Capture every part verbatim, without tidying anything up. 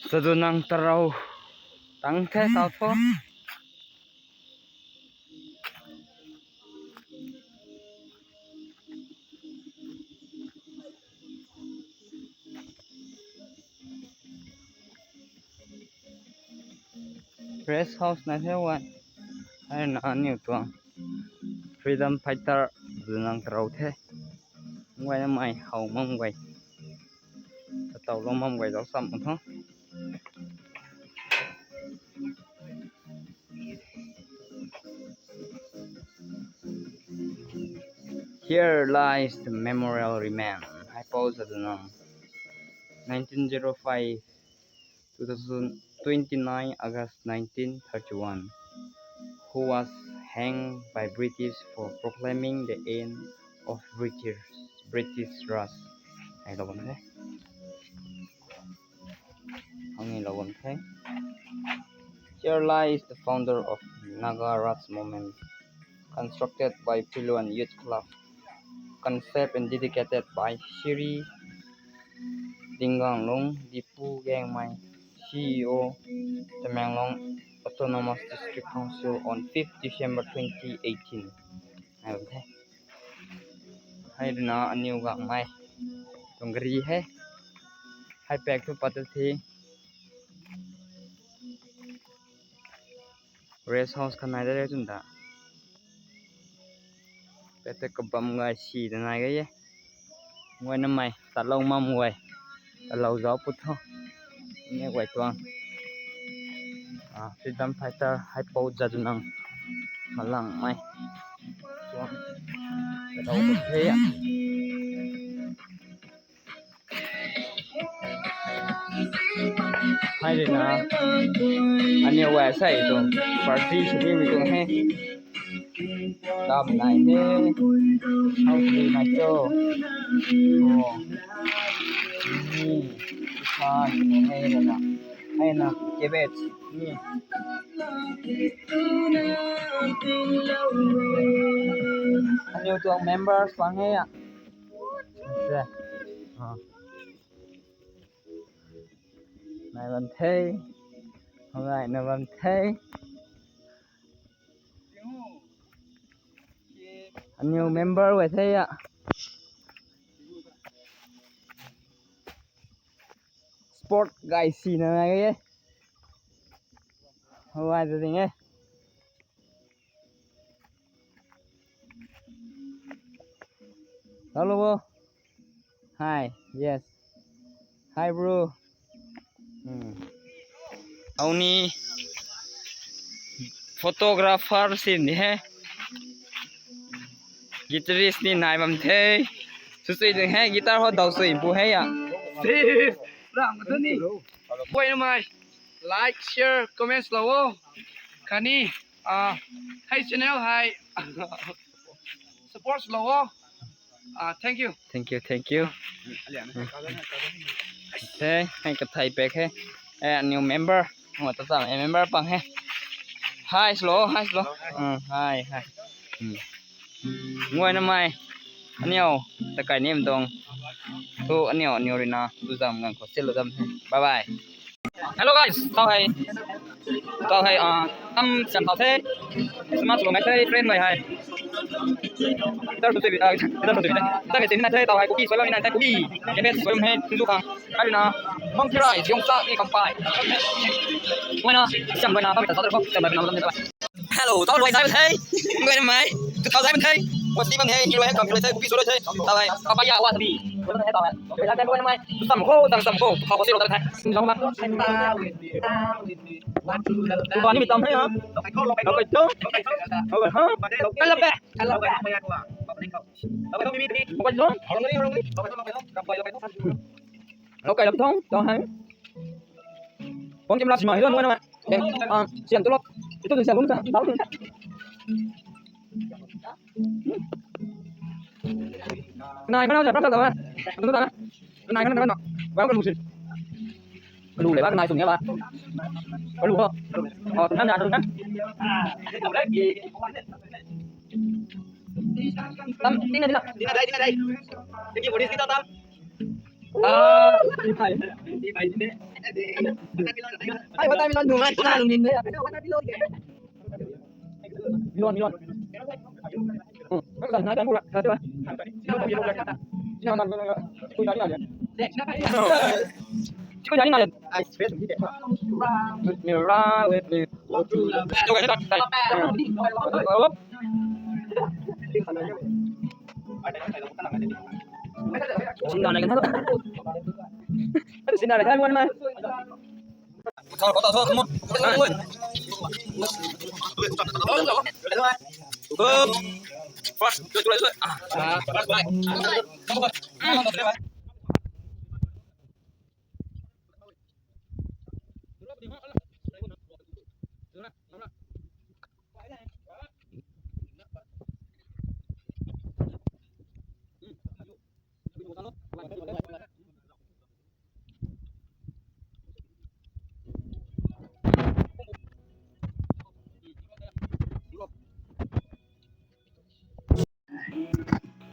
Chadu nang tarou tang the tau tho. Rest house na the wan. Ai na aniu tuang freedom fighter dunang tarou the. Nguay na mai how mam guay. Tatau lou mam guay zau sam tho. Here lies the memorial remain. Haipou Jadonang, nineteen zero five, two thousand, twenty-nine August nineteen thirty-one, who was hanged by British for proclaiming the end of British, British Raj. Hai lou bam the. Hang ni lou bam the. Here lies the founder of Naga Raj movement, constructed by Philwan Youth Club, conceived and dedicated by Shri Dinganglung Dipu Gangmei, C E O, Tamenglong Autonomous District Council, on fifth December twenty eighteen. Hai bam the. Hai rui na aniw Gangmei tuang gari he. Hai pak thu pat the. Rest house kha nai da re chun ta. Pete kabam gay si da nai gay e. Nguay na mei, tatlou mam guay. Tatlou zauc put tho. Ni guay tuang. Ah, freedom fighter Haipou Jadonang. Malang mei. Tuang. Tatlou put the ya. Hai rui na. Aniw guay sei tuang. Party sw nimei tuang he. Dam nai he. How to do nai cho. Oh. Ni. Sa ni he rui na. Hai na. Cabbage. Ni. Aniw tuang members pang he ya. Ase. Ah. Nai bam the. Hong nai na bam the. Aniw member guay the ya. Sport guay si na nai e. Hong nai ta ding e. Hello, bro. Hi, yes. Hi, bro. Hmm. Auni photographer sin ni he. Guitarist ni nai bam the. Sui sui ding he, guitar ho dau sui bu he ya. Ram tu ni. Koi na mai. Like, share, comments lou o. Khatni, ah, hei channel hei support lou o. Ah, thank you. Thank you, thank you. Thank, thank you, thai pek he. Eh, new member. Ngua ta ta member pang he. Hi, slow, hi, slow. Hmm, hi, hi. Hmm. Nguay na mai. Aniw, ta kai nim tuang. Tu aniw, aniw rui na, tu zam ngang khou silo zam the. Bye bye. Hello guys, tau hei, tau hei, ah, tam siam tau the. Christmas lou mai the, friend mai hei. Guitar tu tu bi, ah, guitar tu tu bi the. Guitar hei sin na the, tau hei cookie, soi bam ni na the, cookie. Cabbage, soi bam hei, tu khang. Ai na, monkey rice, yong sa ni kampai. Wai na, siam wai na, tau hei ta sa ko, siam wai na, siam wai na. Hello, tau luai zai bam the. Luai na mai. Tu tau zai bam the. Wasi bam the, hi luai he, kam luai the, kupi su luai the. Tau hei, papaya, wasabi. Luai na mai. Sam ho, dang sam ho. Tau ko si luai the. Sim jong bam. Tu bam ni mi tam the ha. Luai kai tu. Luai ha. Kalap be. Kalap be. Luai kai tu. Luai kai lap thong, tau hei. Phone camera si ma hi lo, nunc na. Eh, ah, sian tu lo. Itu tu sian lum sa, dau tu. Kanai kanau jap rap ta ta. Atu ta na. Kanai kanau kanau. Ba kalu si. Kalu le ba kanai sung ya ba. Kalu ho. Oh, tum nam na tum nam. Tam, tina tina. Tina dai, tina dai. Thank you for this, kita tam. Ah, tina dai. Ai, watermelon dun ngai, tina lung nin de. Melon, melon. Hmm. Kan na kan pula, kan tu. Tina man, tina. Chiku jani na. Chiku jani na. Ai, stress ni de. Mira, wait, wait.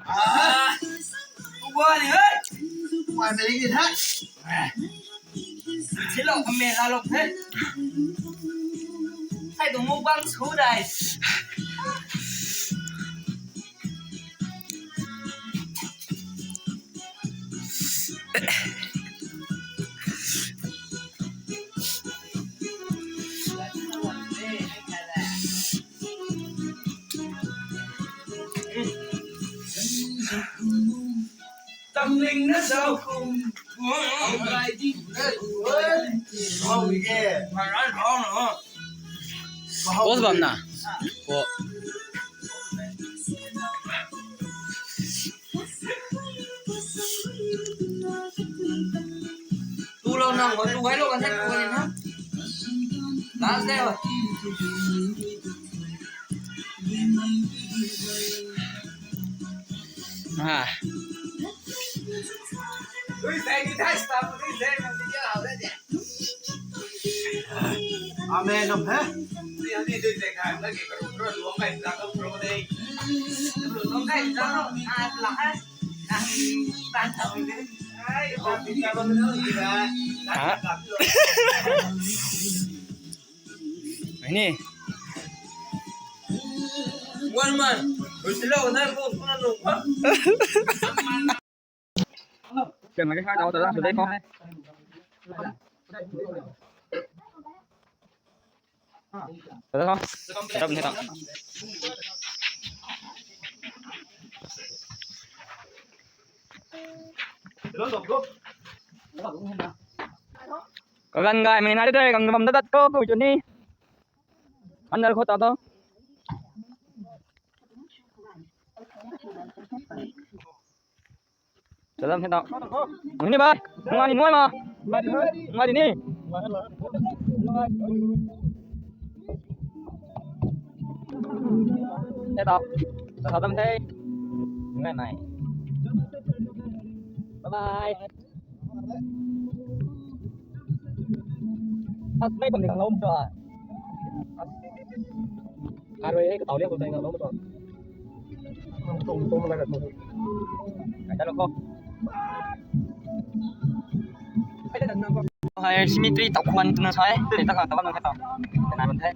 Ah, tua ni, hei. Tua ni, hei. Silo kami lalok the. Sai tu mukbang sw dai. Tamling na zau kum. Pause bam na. Ko. Tu lou nang, tu gay lou kan the, tu gay na. Last day. Ah. Amen, amen. Ha? Ni. One man. Ken lagi hai tau ta lang su dei ko. Ta lang ko. Ta lang ni ta. Kagan gay mei na de, kang bam dat dat ko, ko chu ni. Under ko ta to. Salam the tau. Ngai ni bai. Ngai ni nuai ma. Ngai ni. The tau. Salam the. Ngai nai. Bye bye. As mai pam ni kang lou ta. Arui hei katau liak khou tei nga lou ta. Tum tum la ka tum. Kai ta lou ko. Higher cemetery tau khwan twna sa e. Tei ta ka ta bam na ka ta. Tei na bam the.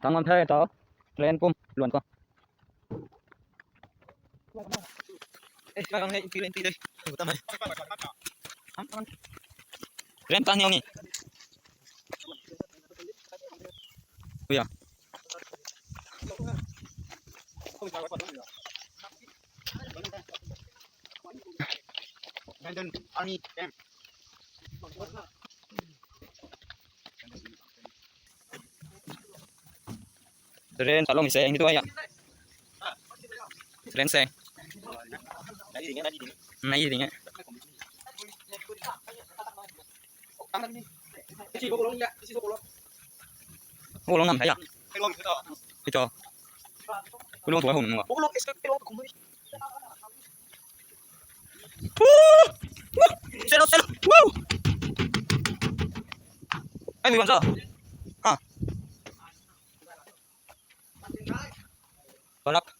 Thang ngam the tau. Train kum luan ko. Eh, kang hei pi len pi dei. Tam hei. Train tan niu ni. Kuya. Army camp. Train salou mi se, ni tu ya. Train se. Nai ding e. Holong nam thei a. Hei cho. Holong tu hei hum nunga. Selo, selo. Woo! Ai, mi bam sa. Ha. Balak.